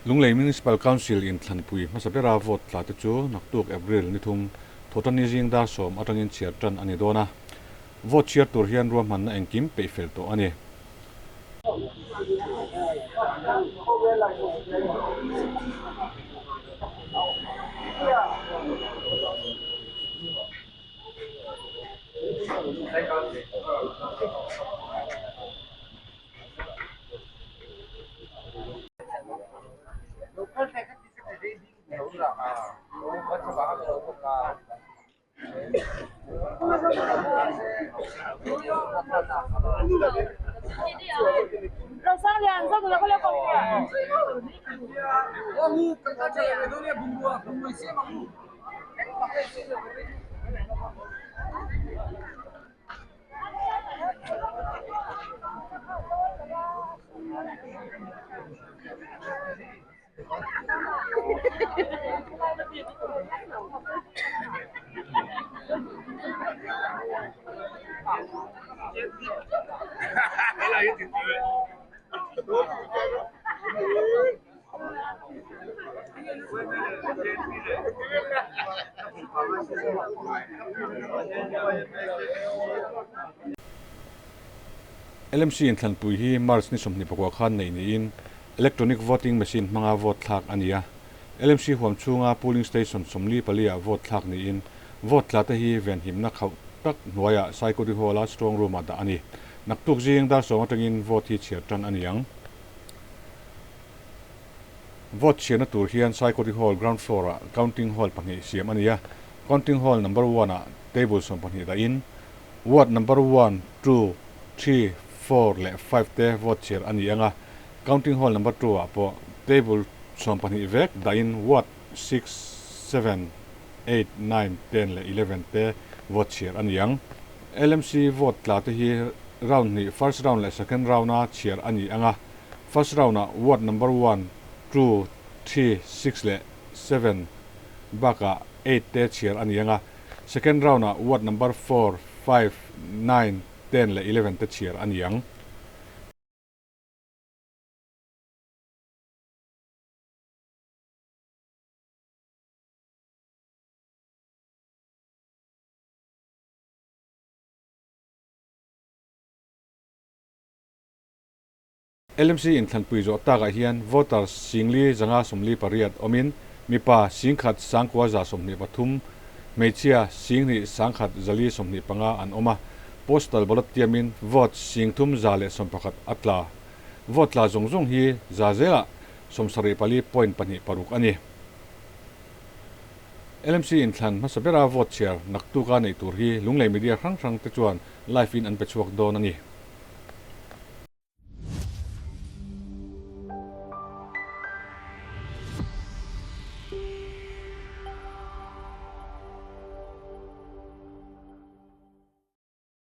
Lunglei Municipal Council in thlanpui hmasa bera vote tla te chu naktuk April ni thum Thawhtanni zing dar sawm atangin chhiar tan a ni dawn a. Vote chhiar tur hian ruahmanna engkim peih fel tawh a ni. LMC inthlanpui hi March ni 24 khan neih niin Electronic voting machine hmanga vote thlak a ni a. LMC huam chhunga polling station 44 ah vote thlak niin vote tla te hi venhimna khauh tak hnuaiah Saikudi Hall-a strong room-ah dah a ni. Naktuk zing dar sawm atangin vote hi chhiar tan a ni ang. Vote chhiarna tur hian Saikudi Hall ground floor-ah counting hall pahnih siam a ni a. Counting hall number one-ah table 12 dahin ward number one, two, three, four leh five te vote chhiar a ni ang a. Counting hall number two ah pawh table 12 vek dahin ward six, seven, eight, nine, ten leh 11 te vote chhiar a ni ang. LMC vote tla te hi round hnih first round leh second round a chhiar a ni ang a. First round ah ward number one, two, three, six leh seven bakah eight te chhiar a ni ang a. Second round ah ward number four, five, nine, 10 leh 11 te chhiar a ni ang. LMC inthlanpui zawh takah hian voters 5,548 awmin mipa 1,923, hmeichhia 2,125 an awm a, postal ballot tiamin vote 3,111 a tla. Vote tla zawng zawng hi za zelah 74.26 a ni. LMC inthlan hmasa bera vote chhiar naktuka neih tur hi Lunglei media hrang hrang te chuan live in an pe chhuak dawn a ni.